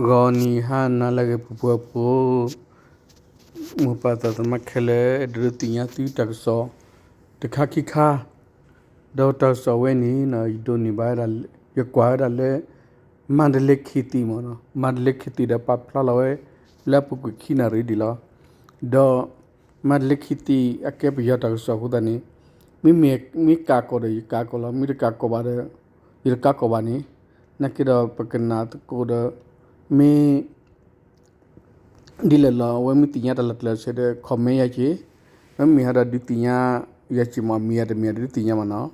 ဂီၤနံၤဟါနၤလၢအဂ့ၤ ပှၤဖိ, မိၢ်ပၢ်သးသမါခဲလၢာ် အဲၣ်ဒိးဒုးသ့ၣ်ညါသုတၢ်ကစီၣ် တခါခံခါ, ဒီးတၢ်ကစီၣ်ဝဲန့ၣ် ယဒိးန့ၢ်ဘၣ်ဝဲဒၣ်, ယကွၢ်ဝဲဒၣ်လၢ မၤတလ့ခံသံမ့ၢ်နီၤ, မၤတလ့ခံသံဒီးပာ်ဖျါလီၤဝဲ လၢအပူၤကွံာ်ခံနၣ်ရံၣ်ဒံးလီၤ. ဒီး မၤတလ့ခံသံ အကဲပယီၤတၢ်ကစီၣ်အဃိသတးန့ၣ် မ့မ့ၢ်မ့ၢ်ကးကီၢ်ဒီး ယကးကီၢ်လီၤ, မ့ၢ်တကးကီၢ်ဘၣ်ဒီး ယတကးကီၢ်ဘၣ်န့ၣ်, နာ်က့ဒီးပကနၣ်သကိးဒီး မ့ၢ် ဒ်လဲၣ်လီၤ အဝဲမ့ၢ်သ့ၣ်ညါတၢ်လီၤတံၢ်လီၤဆဲးဒီး comment ယၤက့ၤ, မ့မ့ၢ်ဟဲဒီးဒုးသ့ၣ်ညါယၤက့ၤမး, မ့ၢ်ယၤတမ့ၢ်ယၤဒုးသ့ၣ်ညါမးနီၤ.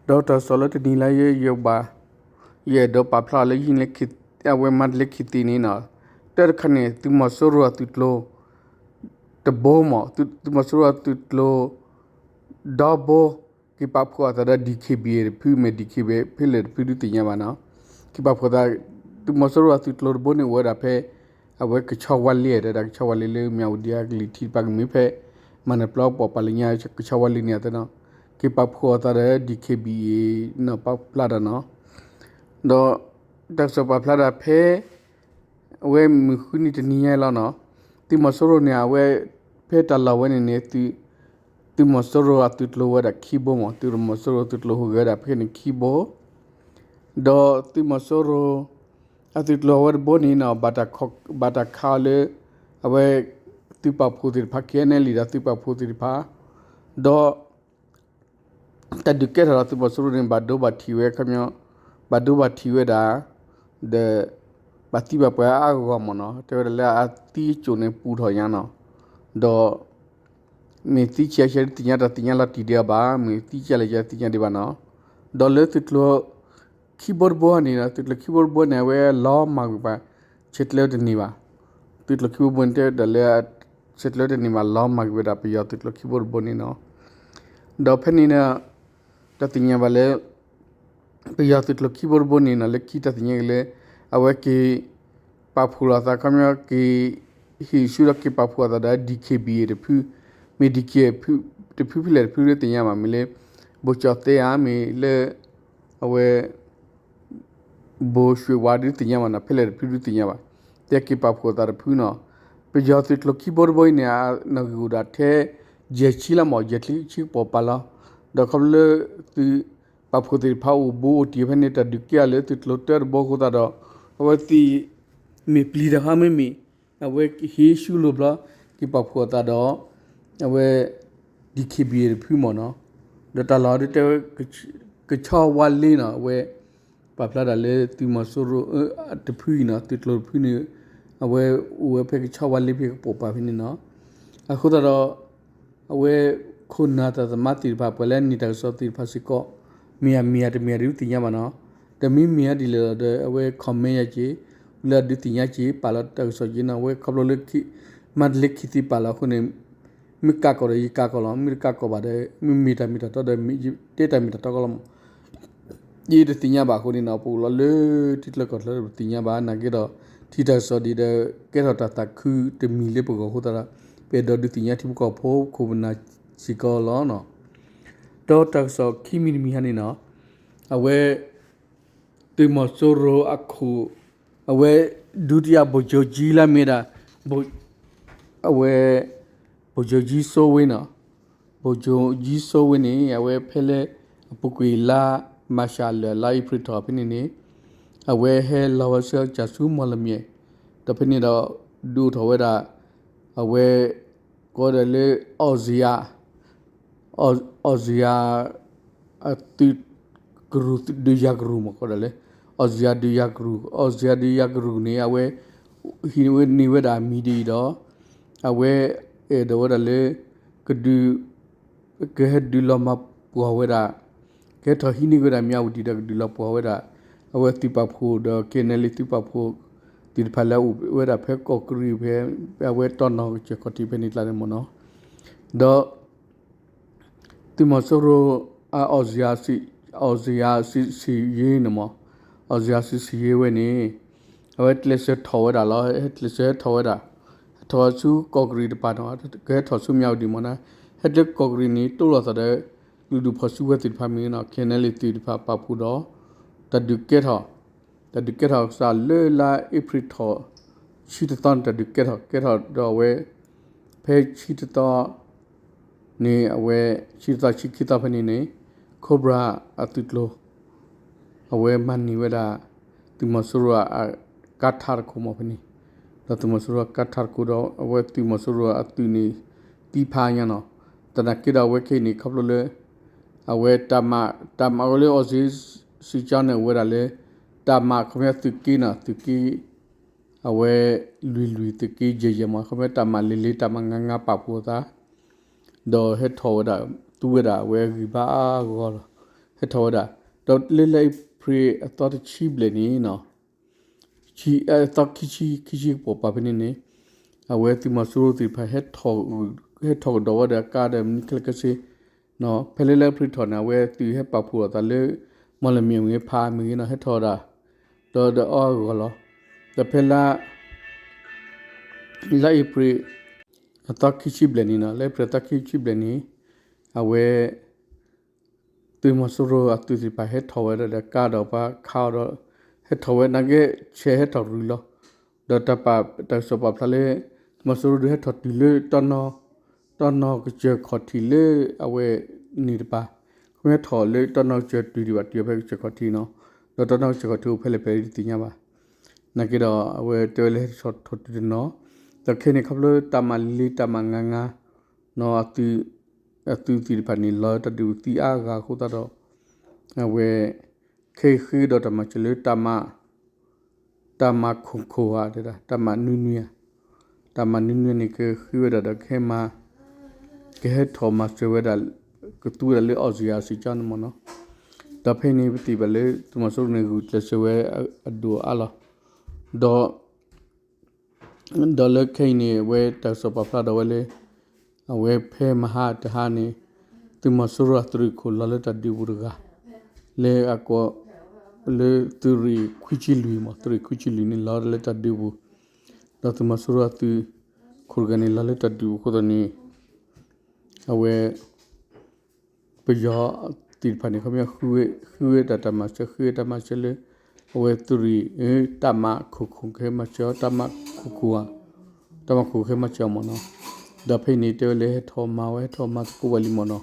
ဒီးတၢ်ကစီၣ်လၢတနံၤလၢယဲ ယဘၣ် ယအဲၣ်ဒိးပာ်ဖျါလၢ အဝဲမၤတလ့ခံသံန့ၣ်နီၤ, တၢ်တခါန့ၣ် သုးမီၤစိရိၤအသုးကျိၤ တဘိမး, သုးမီၤစိရိၤအသုးကျိၤ ဒီဘိ က့ၤပာ်ဖှိၣ်အသးဒီး DKBA တဖု မ့ၢ် DKBA ဖဲလဲၣ်တဖုဒုးသ့ၣ်ညါဘၣ်နီၤ. က့ၤပာ်ဖှိၣ်သး သုးမီၤစိရိၤအသုးကျိၤတဘိန့ၣ် အိၣ်ဝဲဒၣ်ဖဲ အဝဲကဆီဝါလ့ ဒီးကဆီဝါလ့လၢမၠၣ်ဝတံအကလံၤထံးတဖၣ်ကမ့ၢ်ဖဲ မၤနၢၤပျီပှၤပာ်လၢညါ ကဆီဝါလ့န့ၣ်အသးနီၤ, က့ၤပာ်ဖှိၣ်အသးဒီး DKBA နီၤ ပာ်ဖျါတၢ်နီၤ. ဒီးတၢ်ကစီၣ်ပာ်ဖျါဒၣ်ဖဲ အဝဲမုၢ်ဃုနံၤတနံၤညါလီၤနီၤ, သုးမီၤစိရိၤန့ၣ် အဝဲ ဖဲတၢ်လီၢ်ဝဲန့ၣ်န့ၣ် သုးမီၤစိရိၤအသုးကျိၤဝဲဒၣ်ခံဘိမး, သုးမီၤစိရိၤသုးကျိၤဟူးဂဲၤဒၣ်ဖဲန့ၣ်ခံဘိ, ဒီးသုးမီၤစိရိၤ အသုးကျိၤဝဲတဘိန့ၣ်နီၤ ဘၣ်တၢ်ခးအီၤလၢ အဝဲ သုးပာ်ဖှိၣ်သ့ၣ်တဖၣ် KNLA ဒီးသုးပာ်ဖှိၣ်သ့ၣ်တဖၣ်, ဒီး တၢ်ဒုးကဲထီၣ်ဒီးသုးမီၤစိရိၤန့ၣ် ဘၣ်ဒိဘၣ်ထံးဝဲခီပညီ, ဘၣ်ဒိဘၣ်ထံးဝဲဒၣ်, ဒီး ဘၣ်သံဘၣ်ပှၢ်အါဂီၢ်မးနီၤ, တဲဝဲဒၣ်လၢအသံအကိာ်န့ၣ်ပူၤထီၣ်ညါနီၤ, ဒီး မ့ၢ်သံဆံးအါဆံးဒုးသ့ၣ်ညါတၢ်သ့ၣ်ညါလီၤတံၢ်ဒံးအီၤဘၣ်, မ့ၢ်သံကလဲၣ်ကလဲၣ်သ့ၣ်ညါဒံးဘၣ်နီၤ, ဒီးလၢသုးကျိၤ ခံဘိတဘိန့ၣ်နီၤ, သုးကျိၤခံဘိတဘိန့ၣ် အဝဲလီၤမၢ်ကွံာ်ပှၤ ဆဲးကျၢတန့ၢ်ဘၣ်, သုးကျိၤခံဘိတဘိန့ၣ်တဲဝဲဒၣ်လၢ ဆဲးကျၢတန့ၢ်ဘၣ် လီၤမၢ်ကွံာ်ဝဲဒၣ်ပယီၤသုးကျိၤခံဘိတဘိန့ၣ်နီၤ, ဒီးဖဲန့ၣ်န့ၣ် တၢ်သ့ၣ်ညါဘၣ်လၢ ပယီၤသုးကျိၤခံဘိတဘိန့ၣ်နီၤ လၢခံတၢ်သ့ၣ်ညါက့ၤလၢ အဝဲက့ၤ ပာ်ဖှိၣ်လီၤအသးခီပညီ က့ၤ ဟ့ၣ်ဆူၣ်ဒီးက့ၤပာ်ဖှိၣ်အသးဒီး DKBA တဖု, မ့ၢ် DKBA တဖုဖဲလဲၣ်တဖုဒုးသ့ၣ်ညါဘၣ်, မ့ၢ်လၢ ဘိၣ်ကၠီၣ်သဲဧါ, မ့ၢ်လၢ အဝဲ ဘိၣ်ရွှ့ၣ်ဝါဒုးသ့ၣ်ညါဘၣ်နီၤ, ဖဲလဲၣ်တဖုဒုးသ့ၣ်ညါဘၣ်, တဲက့ၤပာ်ဖှိၣ်အသးတဖုနီၤ, ပယီၤသုးကျိၤခံဘိတဘိအံၤန့ၣ် နီၣ်ဂံၢ်အိၣ်ဒၣ်ထဲ ယဲၢ်ဆံလီၤမး, ယဲၢ်ဆံကပိာ်ပာ်လီၤ, ဒီးခီဖျိလၢ သုးပာ်ဖှိၣ်သ့ၣ်တဖၣ်အိၣ်ဘူးအိၣ်တံၢ်ဖဲန့ၣ် တၢ်ဒုးကဲအီၤလၢသုးကျိၤတၢတဘိအဃိသတးဒီး အဝဲသ့ၣ် မ့ၢ်ပျံၤတၢ်ဟါမ့မ့ၢ် အဝဲဟ့ၣ်ဆူၣ်လိာ်ဘျီ က့ၤပာ်ဖှိၣ်အသးဒီး အဝဲ DKBA တဖုမ့ၢ်နီၤ, ဒီးတၢ်လီၢ်ဒ်တဲဝဲ ကဆီဝါလ့နီၤ အဝဲ ပာ်ဖျါဒၣ်လၢသုးမီၤစိရိၤ တဖုအံၤနီၤ သုးကျိၤတဖုန့ၣ် အဝဲအိၣ်ဝဲဖဲကဆီဝါလ့ဖဲကပိာ်ပာ်ဖဲန့ၣ်နီၤ, အဃိသတးဒီး အဝဲ ခိၣ်နၢ်သးသမါသ့ၣ်တဖၣ် ပှၤလၢအန့ၢ်တၢ်ကစီၣ်သ့ၣ်တဖၣ်စ့ၢ်ကီး မ့ၢ်ဧါမ့ၢ်ဧါတမ့ၢ်ဧါဒုးသ့ၣ်ညါဘၣ်နီၤ, ဒီးမ့မ့ၢ်ဧါဒ်လဲၣ်ဒီး အဝဲ comment ယၤက့ၤ, လၢအဒုးသ့ၣ်ညါက့ၤ ပာ်လီၤတၢ်ကစီၣ်က့ၤနီၤ, အဝဲခီဖျိလၢ မၤတလ့ခံသံပာ်လီၤအဃိန့ၣ် မ့ၢ်ကးကီၢ်ဒီးယကးကီၢ်လီၤ, မ့ၢ်တကးကီၢ်ဘၣ်ဒီး မ့ၢ်မ့ၢ်တၢ်မ့ၢ်တၢ်တီဒီး ယတဲတၢ်မ့ၢ်တၢ်တီကီလီၤမး ယတသ့ၣ်ညါဘၣ်အဃိန့ၣ်နီၤ, ပအိၣ်လီၤလၢထံချၢကီၢ်ချၢပတသ့ၣ်ညါဘၣ်, နာ်က့ဒီး ထံၣ်တၢ်ကစီၣ်ဒံးဒီး ကဲထီၣ်တၢ်သးခုတမံၤလၢပဂီၢ်အဃိသတးဒီး ပအဲၣ်ဒိးဒုးသ့ၣ်ညါထံဖိကီၢ်ဖိခိၣ်ပနၢ်စ့ၢ်ကီးလီၤနီၤ. ဒီးတၢ်ကစီၣ်ခံမံၤတမံၤဟါန့ၣ်နီၤ, အဝဲ သုးမီၤစိရိၤအခိၣ် အဝဲ ဒုတိယ ဗိုလ်ချုပ်ကြီး လၢမ့ၢ်ဒၣ် အဝဲ ဗိုလ်ချုပ်ကြီး စိုးဝင်းနီၤ, ဗိုလ်ချုပ်ကြီး စိုးဝင်းန့ၣ် အဝဲဖဲလၢ အပူၤကွံာ်လါ မၤရှးလၢာ်လါအ့ဖြ့ၣ်ထီၣ်ဖဲန့ၣ်န့ၣ် အဝဲဟဲလီၤဝဲဆူ ကၠၤဆူမီၣ်လမၠဲၣ်, ဒီးဖဲန့ၣ်ဒီး ဒုးအိၣ်ထီၣ်ဝဲဒၣ် အဝဲ ကိးဝဲဒၣ်လၢ အီၣ်စံယၤ အီၣ်စံယၤ အသုးကရူၢ် ဒုးယၤကရူၢ်မး ကိးဒၣ်လၢ အီၣ်စံယၤဒုးယၤကရူၢ်, အီၣ်စံယၤဒုးယၤကရူၢ်န့ၣ် အဝဲ ဟံးန့ၢ်ဝဲဒၣ်အမံၤဒ်အံၤဒီး အဝဲ အဲၣ်ဒိးဝဲဒၣ်လၢ ကဒုး ကဟဲဒုးလီၤမၤပှီၢ်ဝဲဒၣ် ကဟဲထီၣ်ဟံးန့ၢ်ဝဲဒၣ်မၠးဝတံၤဒီးကဒုးလီၤပှီၢ်ဝဲဒၣ် အဝဲသုးပာ်ဖှိၣ်ဒီး KNLA သုးပာ်ဖှိၣ်သ့ၣ်တဖၣ်လၢအအိၣ်ဝဲဒၣ်ဖဲကီၢ်ကရံၣ်ဖဲ အဝဲတီနီၣ်ကစၢၢ်ခီၣ်ထံးဖဲန့ၣ်ကျါန့ၣ်မ့ၢ်နီၤ, ဒီး သုးမီၤစိရိၤ အ အီၣ်စံယၤစံဆံယ့န့ၣ်မး အီၣ်စံယၤစံဆံယ့ဝဲန့ၣ် အဝဲကျဲးစၢးထီၣ်ဝဲဒၣ်လီၤ, ဟဲကျဲးစၢးဟဲထီၣ်ဝဲဒၣ်, ဟဲထီၣ်ဆူကီၢ်ကရံၣ်တပၤနီၤ, ကဟဲထီၣ်ဆူမၠးဝတံၤမ့ၢ်နီၤ, ဟဲလၢကီၢ်ကရံၣ်န့ၣ် တိၢ်လိာ်သးဒီး ကလုာ်ဒူၣ်ဖီၣ်စုကဝဲၤသ့ၣ်တဖၣ်မ့ၢ်နီၤ, KNLA သ့ၣ်တဖၣ်ပာ်ဖှိၣ်ဒီး တၢ်ဒုးကဲထီၣ် တၢ်ဒုးကဲထီၣ်စးလၢလါအ့ဖြ့ၣ်ထီၣ် ဆံတသီန့ၣ် တၢ်ဒုးကဲထီၣ် ကဲထီၣ်ဒီးအဝဲ ဖဲဆံတသီ န့ၣ် အဝဲ ဆံတသီဆံခံသီဖဲန့ၣ်န့ၣ် Cobra အသုးကျိၤ အဝဲမၤန့ၢ်ဝဲဒၣ် သုးမီၤစိရိၤအကါထါတခိၣ်မးဖဲန့ၣ်, ဒီးသုးမီၤစိရိၤအကါထါတခိၣ်ဒီး အဝဲသုးမီၤစိရိၤအသုးန့ၣ် သံဖးညါနီၤ. သနာ်က့ဒီးအဝဲခဲအံၤန့ၣ် ခီဖျိလၢ အဝဲတၢ်မၤ တၢ်မၤဝဲလၢ Aussie စံကၠီန့ၣ် အိၣ်ဝဲဒၣ်လၢ တၢ်မၤခီပညီသုးက့နီၤ သုးက့ အဝဲလွံၢ်လွံၢ်သုးက့ယဲၢ်ယဲၢ်မး ခီပညီတၢ်မၤလ့လ့ တၢ်မၤငါငါပာ်ဖှိၣ်အသး ဒီးဟဲထီၣ်ဝဲဒၣ် သူဝဲဒၣ်အဝဲအဂံၢ်ဘါအါဂီၢ်လီၤ. ဟဲထီၣ်ဝဲဒၣ် ဒီးလၢလါအ့ဖြ့ၣ်အသီတဆံဘျဲၣ်န့ၣ်နီၤ အသီခံဆံ ခံဆံကပိာ်ပာ်ဖဲန့ၣ်န့ၣ် အဝဲသုးမီၤစိရိၤသ့ၣ်တဖၣ် ဟဲထီၣ်ကဒီးဝဲဒီးအကါဒီးမနုၤခဲလၢာ်ခဲဆ့ ဖဲလၢလါအ့ဖြ့ၣ်ထီၣ်န့ၣ် အဝဲသုးဟဲပာ်ဖှိၣ်အသးလၢ မီၣ်လမံၤအမ့ၢ်ဖးမ့ၢ်ဂ့ၤနီၤ ဟဲထီၣ်ဝဲဒၣ် ဒီးဒီးအီၣ်အဂီၢ်လီၤ. ဒီးဖဲလါ လါအ့ဖြ့ၣ် အသီခံဆံဘျဲၣ်န့ၣ်နီၤ လါအ့ဖြ့ၣ်အသီခံဆံဘျဲၣ်န့ၣ် အဝဲ သုးမီၤစိရိၤအသုးသ့ၣ်တဖၣ်ဟဲထီၣ်ဝဲဒၣ်ဒီးကါဒီးပှၤခးအီၤဒီး ဟဲထီၣ်ဝဲနာ်က့ ဆဲးဟဲထီၣ်ရုၢ်လီၤ. ဒီးတၢ်ပာ် တၢ်ကစီၣ်ပာ်ဖျါလၢ သုးမီၤစိရိၤဒုးဟဲထီၣ်တုၤလၢ တီၢ်နီၣ်ကစၢၢ်ခီၣ်ထံးလၢအဝဲန့ၣ်တပၤ, ခီပညီထီၣ်လၢတီၢ်နီၣ်ကစၢၢ်တုၤဒံးဘၣ်တုၤဖဲကစၢၢ်ခီၣ်ထံးနီၤ, ဒီးတီၢ်နီၣ်ကစၢၢ်ခီၣ်ထံးအိၣ်ဖဲလဲၣ်ဖဲလဲၣ်တသ့ၣ်ညါဘၣ်. နာ်က့ဒီးအဝဲတဲဝဲလၢဟဲထီၣ်တုၤတနီၤ, ဒီးခဲအံၤန့ၣ်ခီဖျိတၢ်မၤလ့လ့တၢ်မၤငါငါနီၤ အသုးသ့ၣ်တဖၣ်န့ၣ် လီၤတၢ်ဒုးသံအါဂၤအဃိသတးဒီး အဝဲ ခဲအံၤဃ့ဒီးတၢ်မၤစၢၤလၢ တၢ်မၤခိၣ်ခိၣ်ဧါ တဲဒၣ် တၢ်မၤနွံနွံဧါ, တၢ်မၤနွံနွံန့ၣ် ကဃ့ဝဲဒၣ်ဒီးကဟဲမၤ ကဟဲထီၣ်မၤစၢၤဝဲဒၣ် ကသူဝဲဒၣ်လၢ Aussie စံကၠီန့ၣ်မ့ၢ်နီၤ. ဒီးဖဲအံၤန့ၣ် ပသ့ၣ်ဘၣ်လၢ သုးမီၤစိရိၤန့ၣ် ဂုာ်ကျဲးစၢးဝဲအဒိၣ်အါလီၤ. ဒီး ဒီးလၢခဲအံၤန့ၣ် အဝဲတၢ်ကစီၣ်ပာ်ဖျါဒီးဝဲလၢ အဝဲဖဲမဟါတဟါန့ၣ် သုးမီၤစိရိၤအသုးရ့ၣ်ခိၣ်လီၤလၢတၢ်ဒုးပူၤတဂၤ လၢအကိး လၢသုးရ့ၣ်ခွံဆံလွံၢ်မး သုးရ့ၣ်ခွံဆံလွံၢ်န့ၣ် လီၤလၢတၢ်ဒုးပူၤ, ဒီးသုးမီၤစိရိၤအသုးခိၣ်တဂၤန့ၣ် လီၤလၢတၢ်ဒုးပူၤအဃိသတးန့ၣ် အဝဲ ပယီၤသ့ၣ်တဖၣ်န့ၣ် ခီပညီဃုဝဲ ဃုဝဲတၢ်တၢ်မၤစၢၤ ဃုဝဲတၢ်မၤစၢၤလၢ အဝဲသုးရ့ၣ် တၢ်မၤခိၣ်ခိၣ်ကဟဲမၤစၢၤအီၤ တၢ်မၤခိၣ်ခိၣ်ဧါ တၢ်မၤခိၣ်ကဟဲမၤစၢၤအီၤမ့ၢ်နီၤ. ဒီးဖဲအံၤန့ၣ် တဲဝဲလၢဟဲထီၣ်မၤဝဲ ဟဲထီၣ်မၤသကိးဝဲလံမ့ၢ်နီၤ.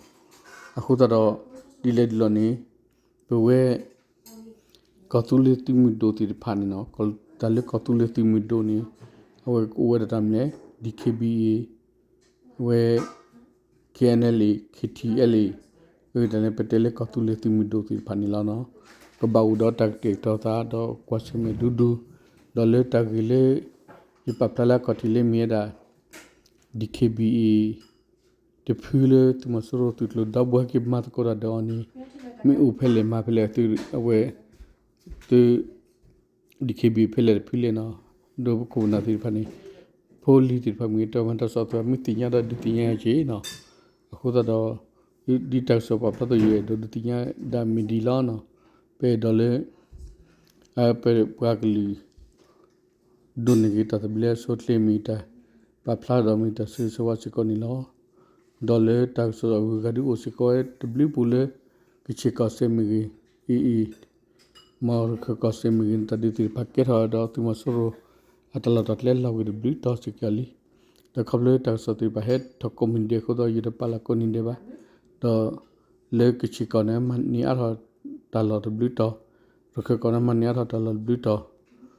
အဃိသတးဒီး ဒ်လဲၣ်ဒ်လဲၣ်န့ၣ် ပဝဲ ကီၢ်သူလ့ၤသုးမုၢ်ဒိၣ်သ့ၣ်တဖၣ်န့ၣ်နီၤ, တၢ်လၢကီၢ်သူလ့ၤသုးမုၢ်ဒိၣ်န့ၣ် အဝဲကအိၣ်ဝဲဒၣ်တၢ်မနုၤလဲၣ် DKBA အဝဲ KNLA KTLA အတၢ်န့ၣ် ပတဲလၢကီၢ်သူလ့ၤသုးမုၢ်ဒိၣ်သ့ၣ်တဖၣ်န့ၣ်လီၤနီၤ. ပဘၣ်အိၣ်ဒီးတၢ်ကတဲာ်ကတီၤသးဒီးကွၢ်ဆၢၣ်မဲာ်ဒူဒူ, ဒီးလၢတၢ်ဂ့ၢ်လၢ ယပာ်ဖျါလၢအခီၣ်ထံးလၢမ့ၢ်ဝဲဒၣ် DKBA တဖုလၢသုးမီၤစိရိၤသုးကျိၤ ဒီဘိဟဲက့ၤမၤသကိးတၢ်ဒီးအီၤန့ၣ် မ့ၢ်အိၣ်ဖဲလဲၣ်မၤဖဲလဲၣ် သုးအဝဲ သုး DKBA ဖဲလဲၣ်တဖုလဲၣ်နီၤ. ဒီးပခိၣ်ပနၢ်သ့ၣ်တဖၣ်န့ၣ် ဖိလံၤသ့ၣ်တဖၣ်မ့ၢ်ဂ့ၤ တၢ်မၤတၢ်စီၣ်သ့ၣ်တဖၣ် မ့ၢ်သ့ၣ်ညါဒီးဒုးသ့ၣ်ညါယၤက့ၤနီၤ. အဃိသတးဒီး ဒ်တၢ်ကစီၣ်ပာ်ဖျါသ့ၣ်ယအဲၣ်ဒိးဒုးသ့ၣ်ညါဒၣ်မ့ၢ်ဒ်လီၤနီၤ. ပအဲၣ်ဒိးလၢ ပပှၤကလုာ် ဒိးန့ၢ်က့ၤတၢ်သဘျ့အဆိအချ့ မ့ၢ်တၢ်ပာ်ဖျါဒီးမ့ၢ်တၢ်ဆိၣ်ဂ့ၤဆိၣ်ဝါစ့ၢ်ကီးန့ၣ်လီၤ. ဒီးလၢတၢ်ကစီၣ်အဂုၤအဂၤဒုးအိၣ်စ့ၢ်ကီးဝဲတဘျုးပူၤလၢ ကခ့ၣ်ကီၢ်စဲၣ်မ့ၢ်ဂ့ၤ, အံၤအံၤ မ့ၢ်ရခၢၣ်ကီၢ်စဲၣ်မ့ၢ်ဂ့ၤန့ၣ် တၢ်ဒုးသ့ၣ်တဖၣ်ကဲထီၣ်ဒီးသုးမီၤစိရိၤ အတၢ်လီၢ်တၢ်ကျဲလီၤဂ့ၤတဘျုးတီၤစ့ၢ်ကီးလံ. ဒီးခီဖျိတၢ်ကစီၣ်သ့ၣ်တဖၣ်ဟဲထီၣ်ကိးမံၤဒဲးအဃိသတး ယတပာ်လီၤကိးနံၤဒဲးဘၣ်. ဒီးလၢကခ့ၣ်ကီၢ်န့ၣ် မၤန့ၢ်အါထီၣ်တၢ်လီၢ်တဘျုးတီၤ, ရခၢၣ်ကီၢ်န့ၣ် မၤန့ၢ်အါထီၣ်တၢ်လီၢ်တဘျုးတီၤ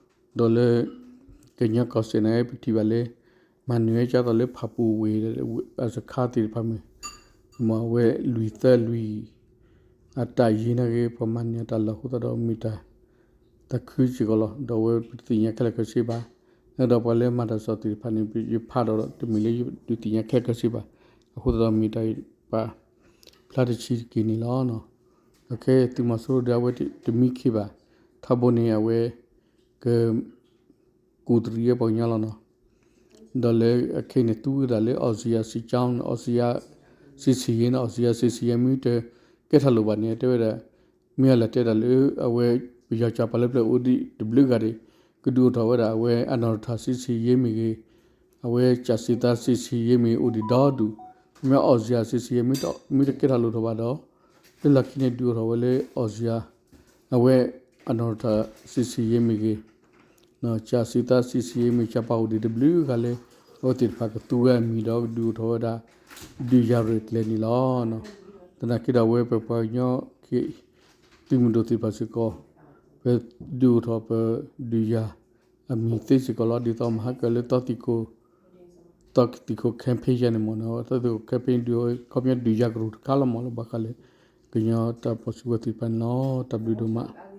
ဒီးလၢ ကညီကီၢ်စဲၣ်န့ၣ် ပထံၣ်ဘၣ်လၢ မၤန့ၢ်ဝဲဒ်သိးလၢဖၣ်ပူၣ်ဝ့ၢ် အစခါသ့ၣ်တဖၣ်မ့ၢ် မ့ၢ်ဝဲလွံၢ်သၢလွံၢ် အတၢ်ယံၤနာ်က့ ပှၤမၤန့ၢ်အတၢ်လီၢ်အဃိသတးဒီးမ့ၢ်တၢ် တၢ်ခုစ့ၢ်ကီးလီၤ. ဒီးအဝဲပတသ့ၣ်ညါခဲလၢာ်ခဲဆ့ဘၣ်. ဒီးပှၤလၢမၤတၢ်ကစီၣ်သ့ၣ်တဖၣ်န့ၣ် ယဖးဒီးတမ့ၢ်လၢယဒုးသ့ၣ်ညါခဲလၢာ်ခဲဆ့ဘၣ်. အဃိသတးဒီးမ့ၢ်တၢ်ပာ်ဖျါတဆံးတက့ၢ်န့ၣ်လီၤ. ဒီးခဲသုးမီၤစိရိၤဒီးအဝဲတမံခ့ဘၣ်. ထီဘိန့ၣ် အဝဲ က ကူၣ်တရံးဝဲပှၤကညီလီၤနီၤ. ဒီးလၢအခဲအံၤန့ၣ် သူဝဲဒၣ်လၢ Aussie စံကၠီ Aussie စံဆံယဲနီၤ Aussie စံဆံယဲ မ့ၢ်တကဲထီၣ်လိာ်ဘၣ်န့ၣ် တဲဝဲဒၣ် မ့ၢ်အလၢတဲဒၣ်လၢ အဝဲ ပယီၤကၠီၤပၤလၢပျၢၤအိၣ်ဒံးတဘျုးဂၤဒံး ကဒုးအိၣ်ထီၣ်ဝဲဒၣ် အဝဲအနီၢ်ရထၢၣ်စံဆံယဲမ့ၢ်ဂ့ၤ အဝဲကၠးစံသးစံဆံယဲမ့ၢ်ဂ့ၤ အိၣ်ဒံးဒီဒူၣ် မ့ၢ် Aussie စံဆံယဲ မ့ၢ်တကဲထီၣ်လိာ်ထီၣ်ဘၣ်ဒီး လၢလီၢ်ခံန့ၣ်ဒုးအိၣ်ထီၣ်ဝဲလၢ Aussie အဝဲ အနီၢ်ထၢၣ် စံးဆံးယ့မ့ၢ်ဂ့ၤ, ကၠၣ်စံးသး စံးဆံးယ့မ့ၢ် ကၠၣ်ပာ်အိၣ်ဒံးတဘျုးဂၤလၢ အဝဲသ့ၣ်တဖၣ်ကသူဝဲအမံၤဒီးကဒုးအိၣ်ထီၣ်ဝဲဒၣ် ဒုးယၤရဲၣ်ကျဲၤန့ၣ်လီၤ. သနာ်က့ဒီးအဝဲပပှၤကညီ သုးမုၢ်ဒိၣ်သ့ၣ်တဖၣ်စ့ၢ်ကီး ပဒုးအိၣ်ထီၣ်ပဒုးယၤအမံၤသ့စ့ၢ်ကီးလီၤ. ဒ်သိးမဟါကလၢသီသံၣ်ခိၣ် သီသံၣ်ခိၣ် campaign ယၤန့ၣ်မ့ၢ်နီၤ သီသံၣ်ခိၣ် campaign ဒုးခီပညီဒုးယၤကရူၢ်တခါလီၤမ့ၢ်လၢဘၣ်ဃးလၢ ကညီတၢ်ပၢဆှၢသ့ၣ်တဖၣ်န့ၣ်လီၤ. တၢ်ဘျုးဒိၣ်မး